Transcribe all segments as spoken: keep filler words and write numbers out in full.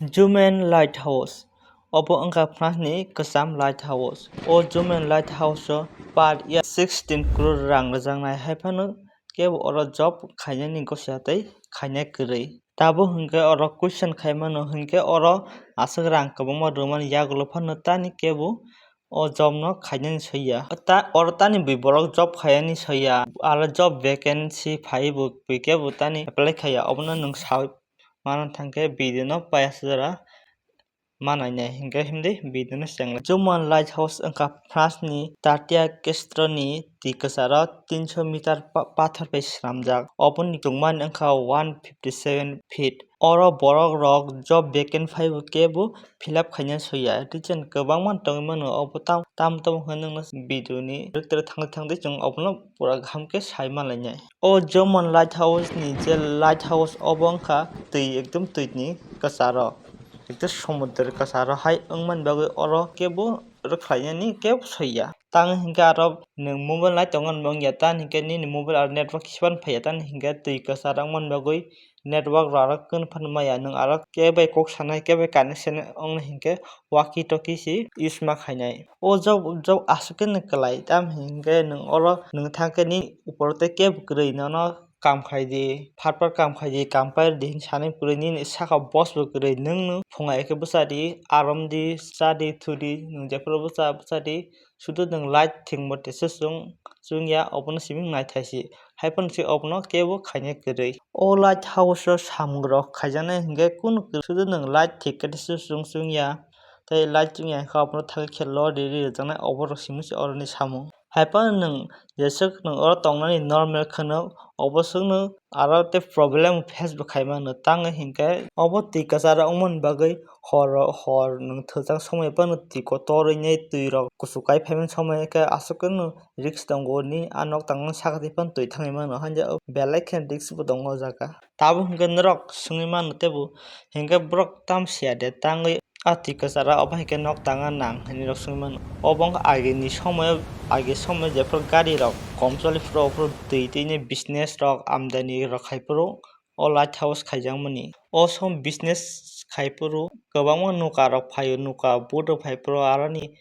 Jumen Lighthouse. Obo wngkha France ni kwcham lighthouse. O Jumen Lighthouse o per year sixteen crore rang rwjaknai, hai phano kebo oro job khainani gosia tei khainai kwrwi. Tabuk hinkhe oro question khaimano hinkhe oro aswk rang kwbangma rwmani yagulo phano tani kebo o job no khainani soiya. Ta, oro tani bui borok job khainani soiya. Aro job vacancy phaibo bui kebo tani apply khaiya. Obono nwng saui manna thangkhe video no paiya sujara ma nainai hinkhe himdi video no chengla. Jumen Lighthouse wngkha France ni Tartia Castro ni twi kwcharo tinso meter pa-, pathor bai swnamjak. Oboni chwngmani wngkha one fifty seven feet. Oro borok rok job vacant phaibo kebo fill up khaina soiya. Reason kwbangma tongwi mano, obo tam, tam tamo hwnwi nwngno video ni rwktwrwi thangwi thangwi chwng obono pura kaham khe sai manlainai. O Jumen Lighthouse ni je lighthouse obo wngkha twi ekdom twi ni kwcharo. Ekta somudro kwcharo hai wngmani bagwi oro kebo rwkhlainani kebo soiya. Tang hinkhe aro nwng mobile nai tongmani wngya, tang hinkhe nini mobile aro network hisipano phaiya, tang hinkhe twi kwcharo wngmani bagwi network rok aro kwrwngphano maya, nwng aro kebai kok sanai kebai connection wngna hinkhe walkie talkie se use ma khainai. O jok jok aswk khe nwng kwlai, tamo hinkhe nwng oro nwng thangkhe nini upor tei kebo kwrwi nono kam khai di, phar phar kam khai di, kam pai rw di hinwi sanwi kwrwi nini saka boss bo kwrwi nwng no phungai khe bwsa di, arom di, cha di, thu di, nwng jephuru bwsa bwsa di, sudu nwng light thwngmo tesa chwng chwngya obono simi naithai se. Hai phano se obono kebo khaina kwrwi. O light house o samung rok khaijaknai hinkhe kunu kwrwi sudu nwng light thik khe tesa chwng chwngya. Tei light chwngya hinkhe obono thangwi khe lo riri rwjaknai oborok simi se oroni samung. Hai phano nwng jeswk nwng oro tongnani normal kheno, obo swkno aro tei problem face bo khaimano, tangwi hinkhe obo twi kwcharo wngmani bagwi hor hor nwng thwjak somoi phano twi kotor wngwi twi rok kuchuk kai phaimani somoi khe aswk kheno risk tongo ni a nok tangmani saka twi phano twi thangwi mano, haini belai kheno risk bo tongo o jaga. Tabuk hinkhe norok swngwi mano teibo hinkhe borok tam siya de tangwi a twi kwcharo obo hinkhe nok tangna nang hinwi rok swngwi mano. Obo wngkha agini somoyo, agi somoyo jephuru gari rok kom choli phuru, phuru twi twi ni business rok amdani rok khai phuru o light house khaijakmani. O som business khai phuru kwbangma nuka rok phaio, nuka boat rok phai phuru aroni,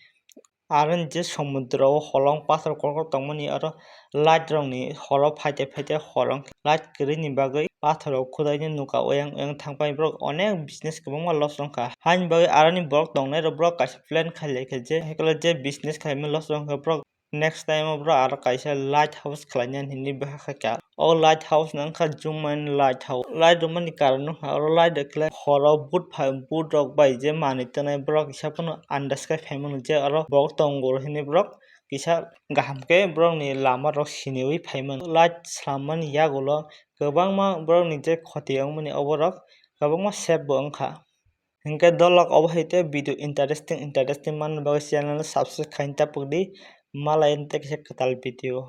aroni je somudro o holong pathor kotor kotor tongmani aro light rokni horo phaite phaite horo wngkha light kwrwini bagwi pathor rok khudaini nuka oyang oyang thangpai borok onek business kwbangma loss wngkha. Haini bagwi aroni borok tongnai rok borok kaisa plan khailai kha je hai khe je business khlaimani loss wngkha borok next time o borok aro kaisa light house khlainani hinwi bwkha khaikha. O light house no wngkha Jumen light house. Light rwmani karon wngkha oro light rwkhe horo boat phai, boat rok bai je manwi tongnai borok kisa phano andas khe phaimano je oro borok tongo hinwi borok kisa kaham khe borokni lama rok siniwi phaimano. Light swlammani yagulo kwbangma borokni je khoti wngmani oborok kwbangma save bo wngkha. Hinkhe dolok obo hai tei video interesting interesting manna bagwi channel no subscribe khaina tapukdi, malai tei kaisa kwtal video.